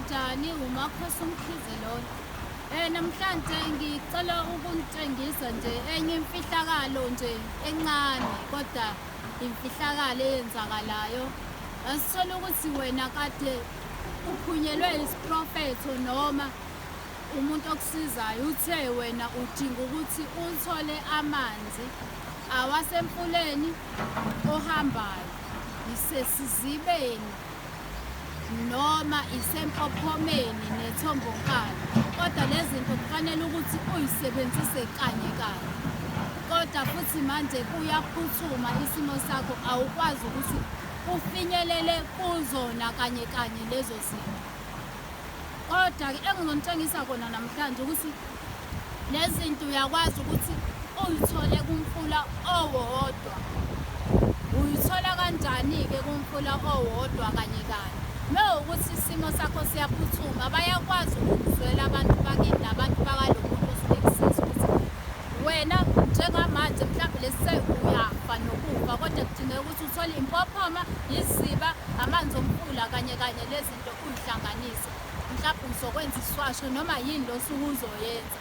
Ninjani? UMakhosi uMkhize lona. Namhlanje ngicela ukunitshengisa nje enye imfihlakalo nje encane kodwa imfihlakalo eyenzakalayo. Asithola ukuthi wena kade uphunyelwe isiprofetho noma umuntu okusizayo uthe wena udinga ukuthi uthole amanzi awasemfuleni ohambayo isesizibeni noma isempophomeni nethombonkana kodwa lezi zinto kufanele ukuthi uyisebenzise kanye kanye kodwa futhi manje kuyaphuthuma isimo sakho awukwazi ukuthi ufinyelele kuzona kanye kanye lezo zinto. Kodwa-ke engizonitshengisa kona namhlanje ukuthi lezi zinto uyakwazi ukuthi uyithole kumfula owodwa. Uyithola kanjani-ke kumfula owodwa kanye kanye? Mewukuthi isimo sakho siyaphuthuma, bayakwazi ukukuzwela abantu bakini nabantu bakalo muntu osuke ekusiza ukuthi wena njengamanje mhlawumbe lesi uyafa nokufa kodwa kudingeka ukuthi uthole impophoma, iziba, amanzi omfula kanye kanye lezi zinto uyihlanganise mhlawumbe uzokwenza iswasho noma yini lo suke uzoyenza.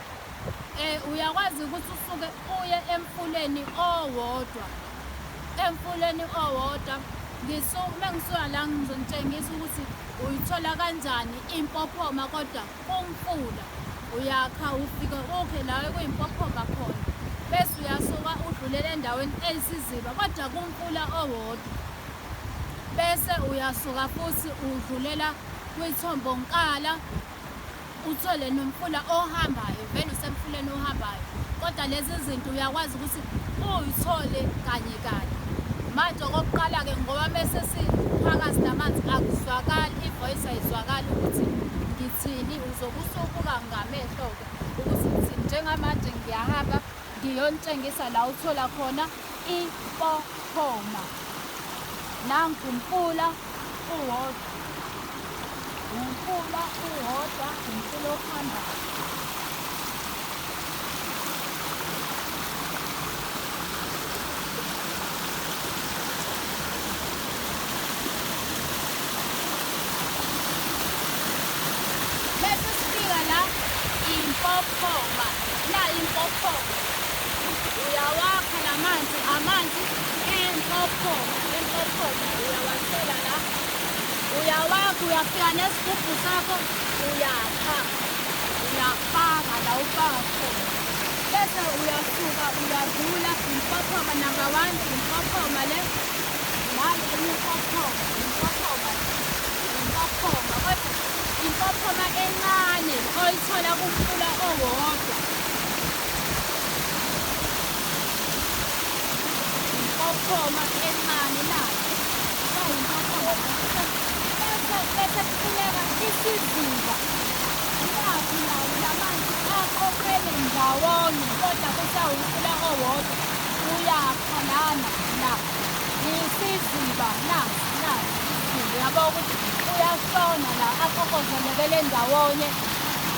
Uyakwazi ukuthi usuke uye emfuleni owodwa, emfuleni owodwa uma ngisuka la ngizonitshengisa ukuthi uyithola kanjani impophoma kodwa kumfula uyakha ufike ukhe la ekuyimpophoma khona bese uyasuka udlulele endaweni eyisiziba kodwa kumfula owodwa bese uyasuka futhi udlulela kwithombonkala uthole nomfula ohambayo vele usemfuleni ohambayo kodwa lezi zinto uyakwazi ukuthi uyithole kanye kanye manje okokuqala-ke ngoba mese siphakathi namanzi akuzwakali i-voice ayizwakali ukuthi ngithini uzobe usubuka ngamehlo-ke ukuthi ngithini njengamanje ngiyahamba ngiyonitshengisa la uthola khona impophoma nangu umfula uwodwa umfula uwodwa umfula ohambayo Bese sifika la impophoma nayi impophoma uyawakha la manzi amanzi empophoma empophoma uyawathela la uyawakha uyafika nesigubhu sakho uyakha uyafaka la ufaka khona bese uyasuka uyadlula impophoma number one impophoma le nayo enye impophoma impophoma impophoma kodwa impophoma encane oyithola kumfula owodwa impophoma encane nayo impophoma bese bese kufuneka isiziba nakhu nawo lamanzi aqoqene ndawonye kodwa kusawumfula owodwa uyakha lana la isiziba nasi nasi isiziba uyabo ukuthi uyashona la aqoqozelekele ndawonye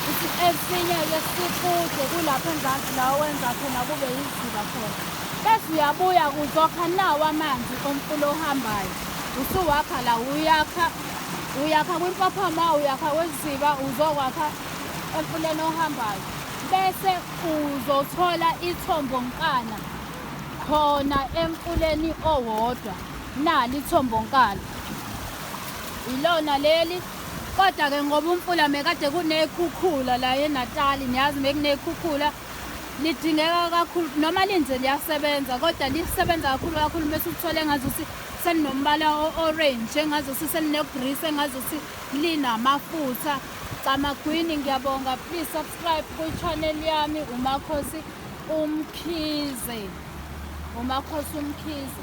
ukuthi esinye-ke sikude kulapho enzansi la owenza khona kube yiziba khona bese uyabuya uzokha nawo amanzi omfula ohambayo usuwakha la uyakha uyakha kwimpophoma uyakha kweziba uzokwakha emfuleni ohambayo bese uzothola ithombonkana khona emfuleni owodwa nali ithombonkana ilona leli kodwa-ke ngoba umfula mekade kuney'khukhula la eNatali niyazi mekuney'khukhula lidingeka kakhulu noma linje liyasebenza kodwa lisebenza kakhulu kakhulu mese uthole engazuthi selinombala o-orange engazuthi seline-grease engazuthi linamafutha camagwini ngiyabonga please subscribe kwi-channel yami umakhosi umkhize umakhosi umkhize.